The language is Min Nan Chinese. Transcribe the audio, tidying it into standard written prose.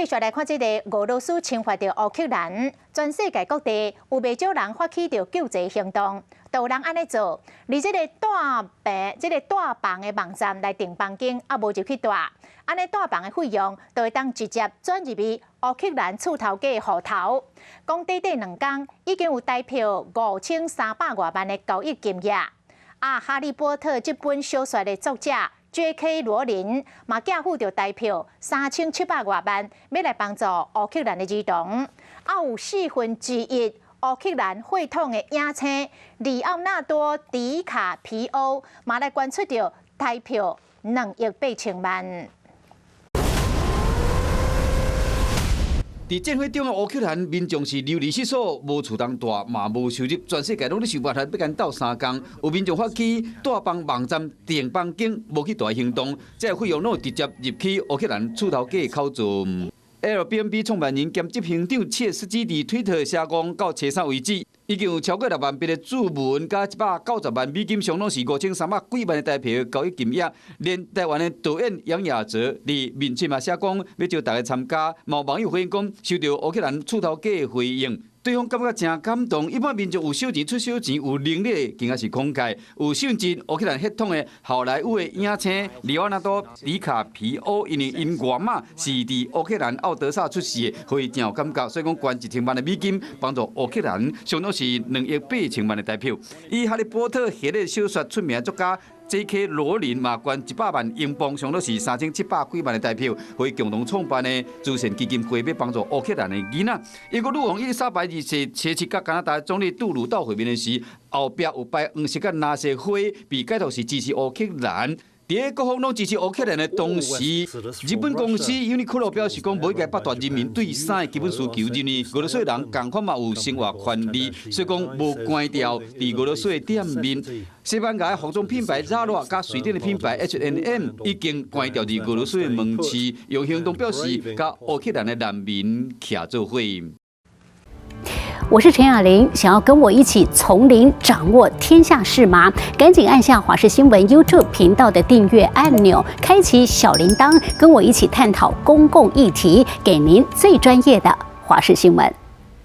續來看這個俄羅斯侵犯著烏克蘭，全世界各地有袂少人發起著救濟行動，都有人按呢做，佇這個蹛病、這個蹛房的網站來訂房間，啊無入去蹛，按呢蹛房的費用就會當直接轉入去烏克蘭厝頭家的戶頭。講短短2工，已經有台票5300外萬的交易金額。啊，《哈利波特》這本小說的作者 J.K. 羅琳嘛，寄付著台票3700外萬，欲來幫助烏克蘭的兒童。啊，有1/4烏克蘭血統的影星里奧納多·迪卡皮歐嘛來捐出著台票2億8千萬。佇戰火中的烏克蘭民眾是流離失所，無厝通蹛，嘛無收入，全世界攏咧想辦法欲共𪜶鬥相共。有民眾發起蹛房網站訂房間，無去蹛行動，這個費用攏會直接入去烏克蘭厝頭家的口袋。Airbnb 創辦人兼執行長切斯基佇推特寫講，到初三為止，已經有超過6萬筆的注文，佮190萬美金，相當是5300幾萬的台幣交易金額。連台灣的導演楊雅哲佇面書嘛寫講，欲招大家參加，嘛有網友回應講，收到烏克蘭厝頭家的回應，對方感覺誠感動。一般民眾有小錢出小錢，有能力的更加是慷慨。有信任烏克蘭血統的好萊塢的影星里奧納多·迪卡皮歐，因為𪜶外媽是佇烏克蘭奧德薩出世的，所以誠有感覺，所以講捐1000萬的美金幫助烏克蘭，相當是2億8千萬的台票。以《哈利波特》系列小說出名的作家 J.K. 羅琳嘛捐100萬英鎊，相當是3700幾萬的台票，為共同創辦的慈善基金會，欲幫助烏克蘭的囡仔。英國女王伊麗莎白二世初七佮加拿大總理杜魯道會面的時，後壁有擺黃色佮藍色花，被解讀是支持烏克蘭。佇各方攏支持烏克蘭的同時，日本公司 Uniqlo 表示講，無應該剝奪人民對衫的基本需求，認為俄羅斯人仝款嘛有生活權利，所以講無關掉佇俄羅斯的店面。西班牙的服裝品牌 Zara 佮瑞典的品牌 H&M 已經關掉佇俄羅斯的門市，用行動表示佮烏克蘭的難民徛做伙。我是陳雅玲，想要跟我一起從零掌握天下事嗎？趕緊按下華視新聞 YouTube 頻道的訂閱按鈕，開啟小鈴鐺，跟我一起探討公共議題，給您最專業的華視新聞。